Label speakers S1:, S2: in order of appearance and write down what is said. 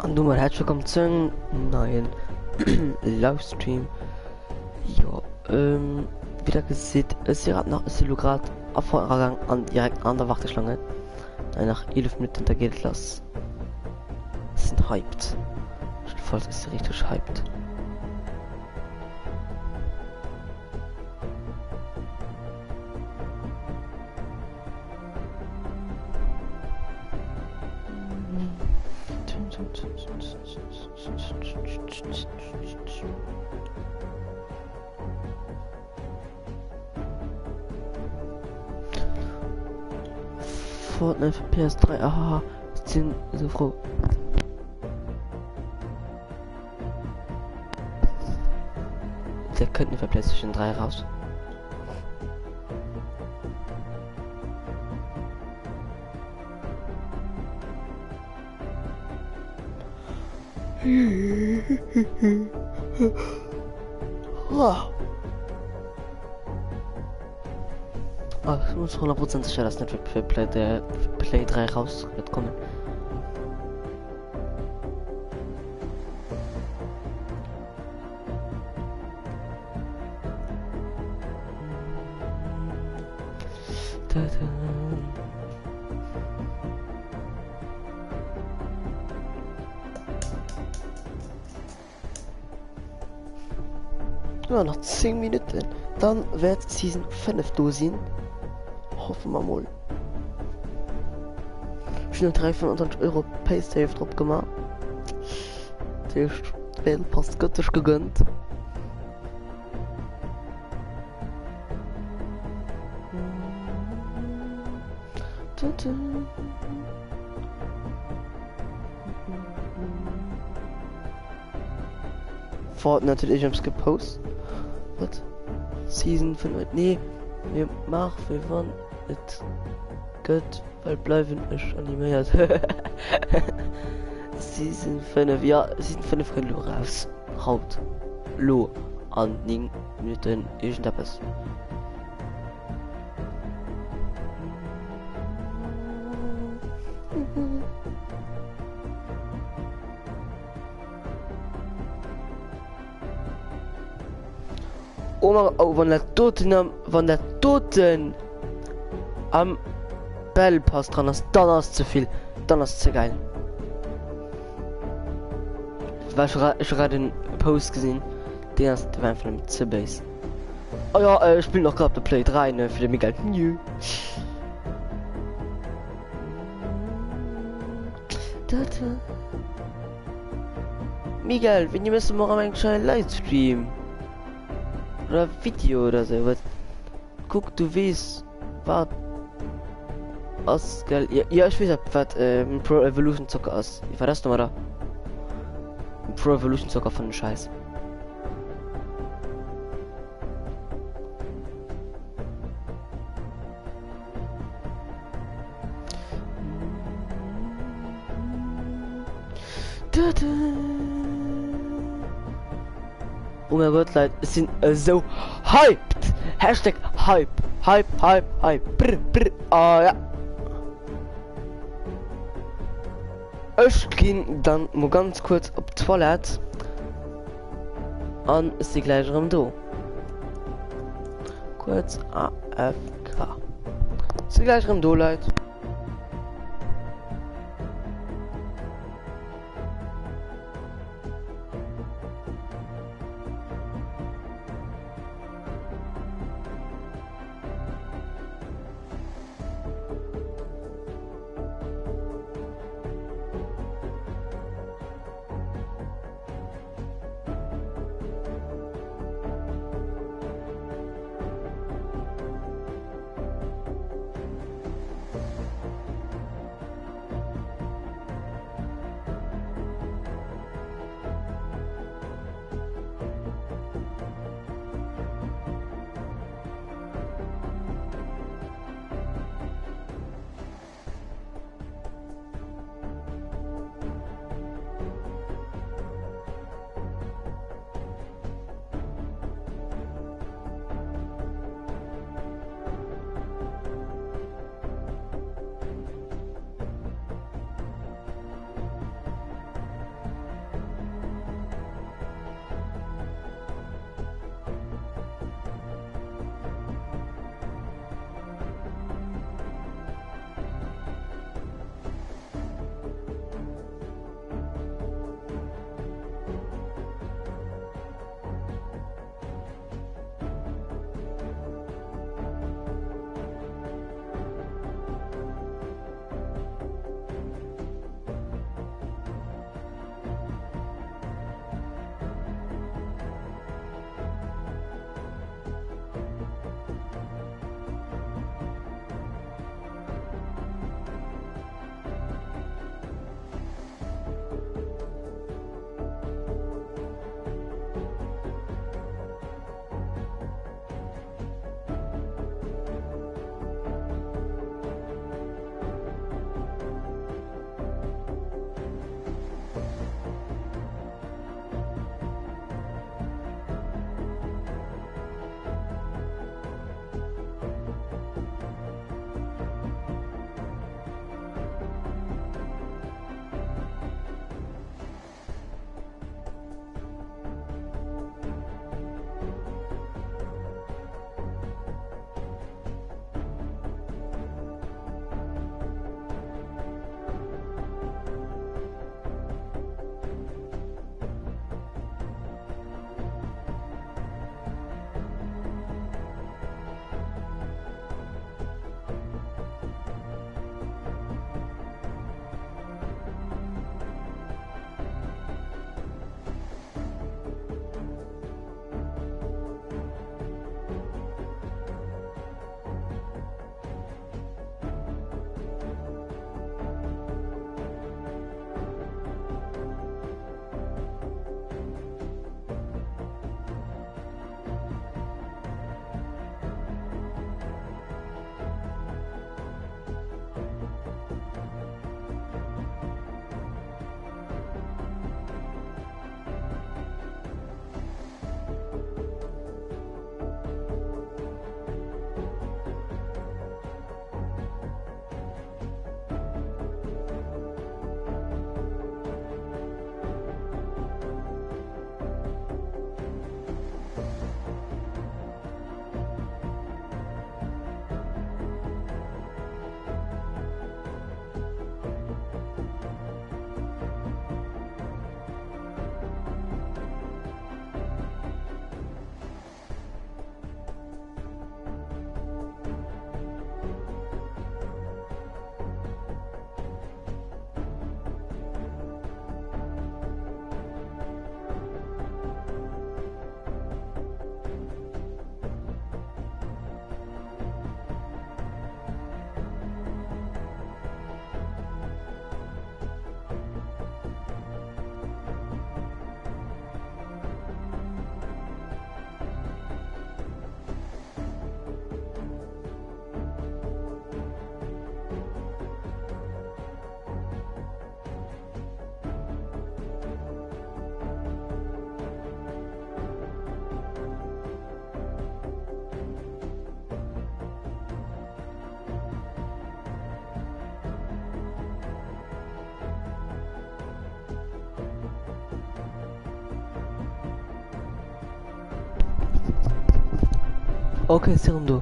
S1: An domat herzlich willkommen zu einem neuen Livestream. Jo, ähm, wie der gesieht, ist hier gerade noch, ist hier gerade auf Vorgang an direkt an der Warteschlange. Nein, nach 11 Minuten, da geht es los. Sind hyped. Falls ist richtig hyped. Fortnite fir PS3, aha, sinn esou frou. Der kënnt net fir PlayStation 3 raus. Ah, ich muss 100% sicher, dass net fir Play, der Play 3 raus wird kommen. Ja, nach 10 Minuten. Dann wäert Season 5 do sinn. Hoffe mer mol. Ech hunn 325 Euro Paysafe drop gemaach. Dat heescht, Battle Pass gëtt sech gegënnt. Fortnite huet iergendeppes gepost. Wat? Season 5? Nee, mir maach wéi wann et gëtt, well bleiwen ech animéiert. Season 5, ja Season 5 kënnt elo raus. Haut, lo an 9 Minutten iergendeppes. Oh mein oh, wann dat doten am, wann dat doten am Battle Pass dran ass, dann ass ze vill, dann ass ze geil. War schon ech grad den Post gesinn, deen ass war einfach nëmmen ze béis. Oh ja, äh, ech spillen och grad op der Play 3 ne fir de Miguel. Nö. Miguel, wéini mëss du mol erëm eng kleine Livestream? Oder Video oder sou wat? Kuck, du weess wat ass gell? Ja, ja ech weess wat ähm, Pro Evolution Soccer ass. Wie war das nochmal da? Pro Evolution Soccer von den Scheiß. Oh mein Gott, Leute, es sind äh, so hyped. Hashtag Hype. Hype, Hype, Hype. Brr, brr. Ah, ja. Ech ginn dann mo ganz kurz op d'Toilette an si gläich erëm do. Kuerz AFK. Si gläich erëm do, Leit. Ok, ech si rëm do.